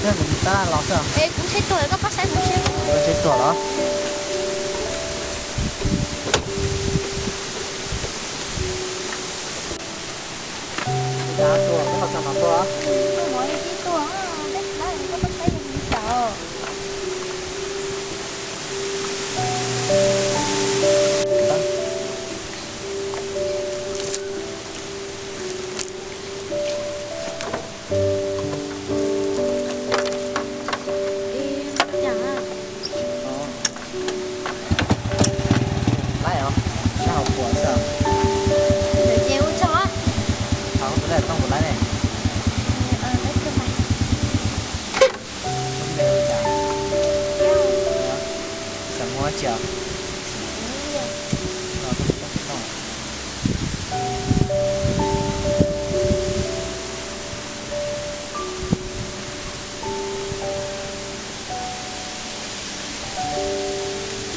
Tab los xwb. Es kuv tsheb tuag, koj pab saib kuv seb. Koj tsheb tuag los? Tuag, koj tau no tuag. Tuag, koj pab saib kuv seb. Laib os, sab hauv puas xwb. Ces ua tsaug. Thaum tus laib tau tus laib ne. Xav muab tsi os?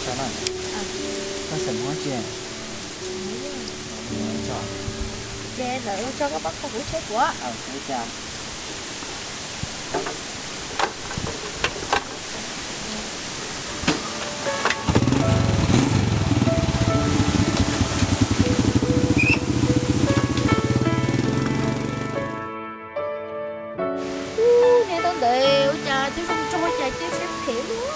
Tso na. Koj xav muab tsi? Ces lawv ua tsaug, koj pab kho kuv tsheb kuv. Ua cas? Ub, niag tau ntawd ua cas twb zoo tsaug ua cas cia siab phem ua.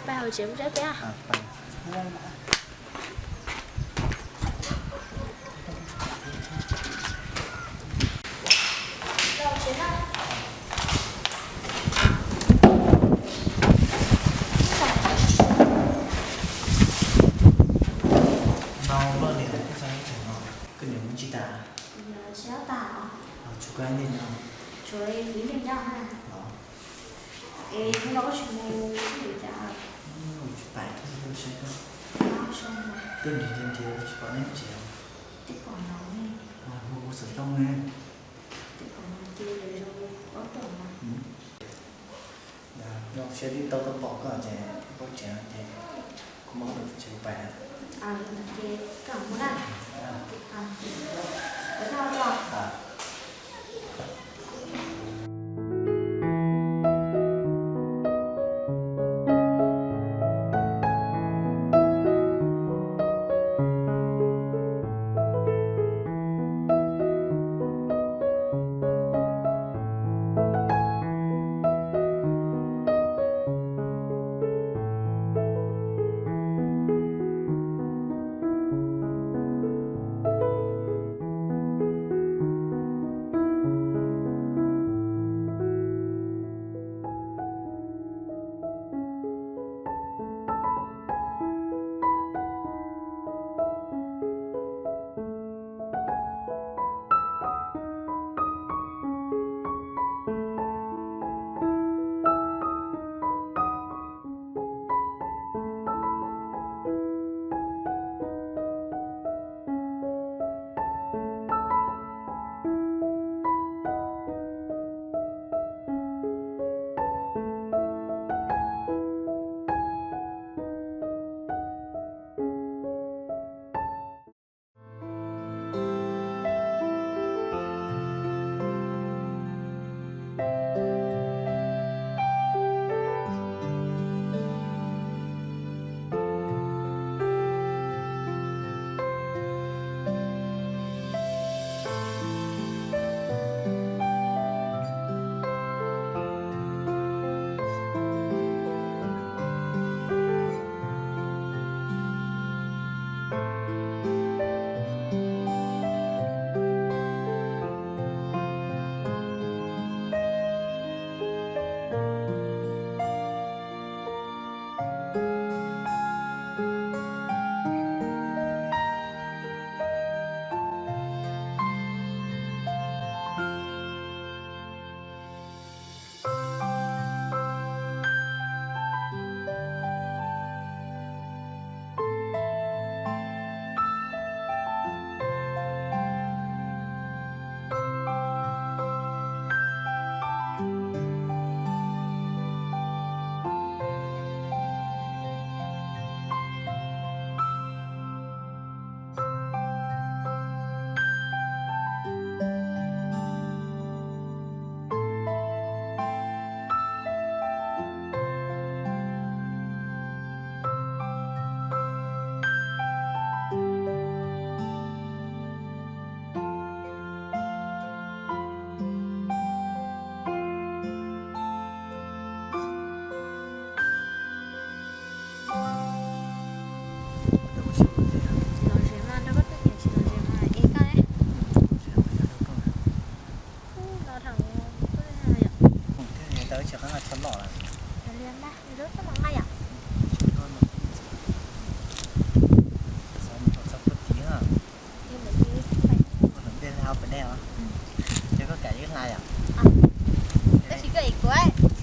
Pab hauv tsev mus saib peb. No loj li lawm, koj txog ib tseem no, koj niam mus tsis tas? Tsis tau tas os. Tshuav koj ib leeg no. Tshuav ib leeg nyob na. Es hnub no koj tsis mus tsis cas? Tsis pais, koj saib koj. Tuaj nrhiav nrhiav nrhiav tsis pom nej tsev. Twb pom no ne. Hu hu xov tooj ne. Twb pom no ces lawv zoo paub tuaj no. Zoo siab twb tau tuaj pom koj ces paub tsev no ces kuv mam li tsev pais na. Ces koj mus na.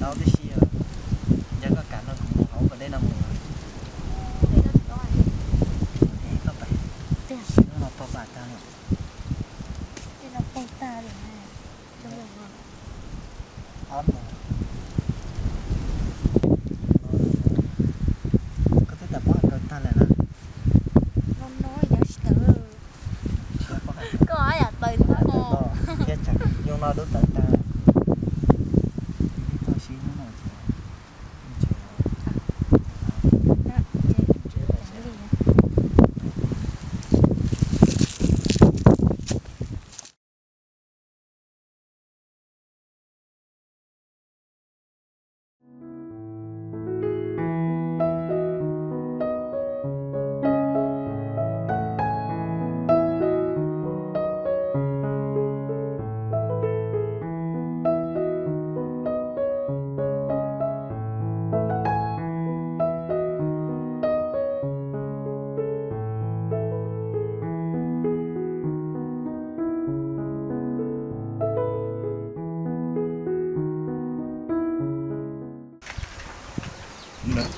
Tau tib si, yog koj kam no kuv mus hauv pas dej no mus. Koj pais, hnub no pog pam tag lawm. Ob mus. Koj twb tas pog kaw tag lawm na. Koj yam tawv thiab, tsam nyuj no twb tawv tag. Tsis tau siv hnub no ces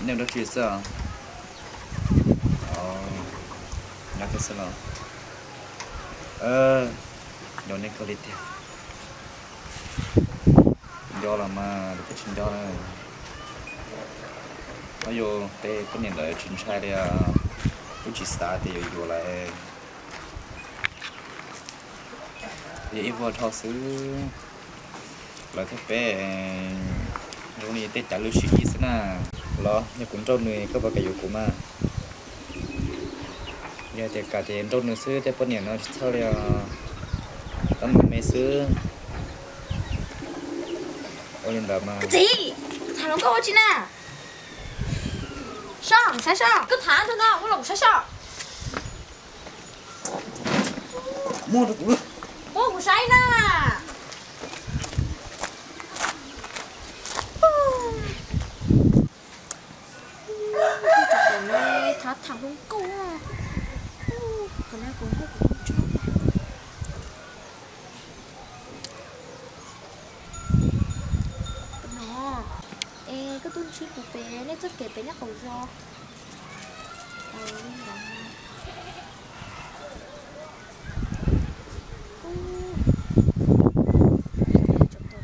Nej ua dab tsi xwb? Nyob thiab xwb los? Nyob nej kawg li tiag. Nco los mas lawv twb tsis nco na. Nyob yus tej poj niam ntawd tsis ntshai li, twb tsis xav tias yuav yuav lawv. Yog ib vuag dhau xwb, lawv thiab peb zoo li tej cav lwj sib ib xwb na. Los yog kuv nrauj nws koj puas kam yuav kuv mas? Yog tias kam ces nrauj nws xwb, tej poj niam no tsis txhawj li os, tab nws me xwb. Ua li ntawd mas. Txiv, tham hluas nkauj ua tsi na? Soj, saib soj, koj tham tus no ua los saib soj. Muab rau kuv. Muab kuv saib na. Tham, tham hluas nkauj. Kuv na kuv nkuj kuv tso. No, es koj tuaj ntsib kuv pem nej txoj kev pem nyob qaum zos.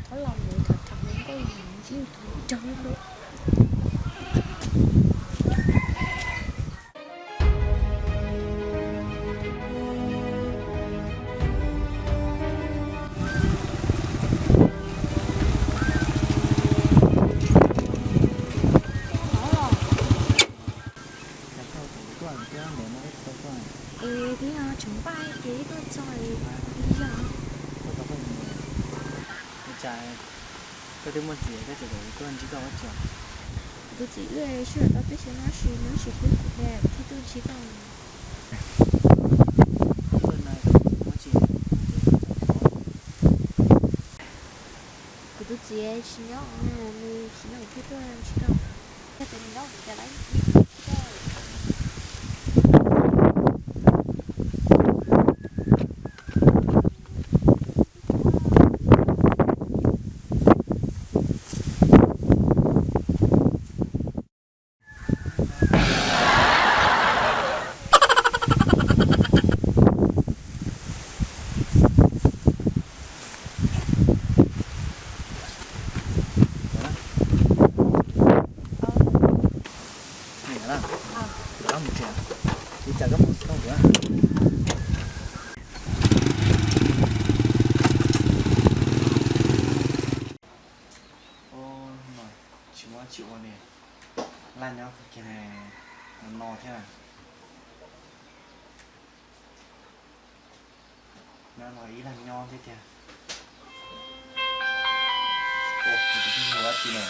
Thaum los mus tham tham hluas nkauj ntsib tus dawb luaj. Es twb yog tseem npaj ces ib tuaj txog es twb yog. Ua cas koj twb muaj txiv koj tseem tuaj ntsib koj ua cas? Kuv tus txiv wb sib haum tau peb xyoos no sis nws tsis hlub kuv thiaj tuaj ntsib koj. Kuv tus txiv tsis nyob, nws tsis nyob kuv thiaj tuaj ntsib koj. Yog tias nws nyob kuv cas lawv tsis tuaj ntsib koj. Niam na, kuv rov qab mus tsev, li cas koj mus tsis tau kuv na. Tsis muaj dab tsi ua li, laj nyob kiag no thiab. Nyob no ib leeg nyob thiab tiag. Ua, kuv twb tsis ua dab tsi ne.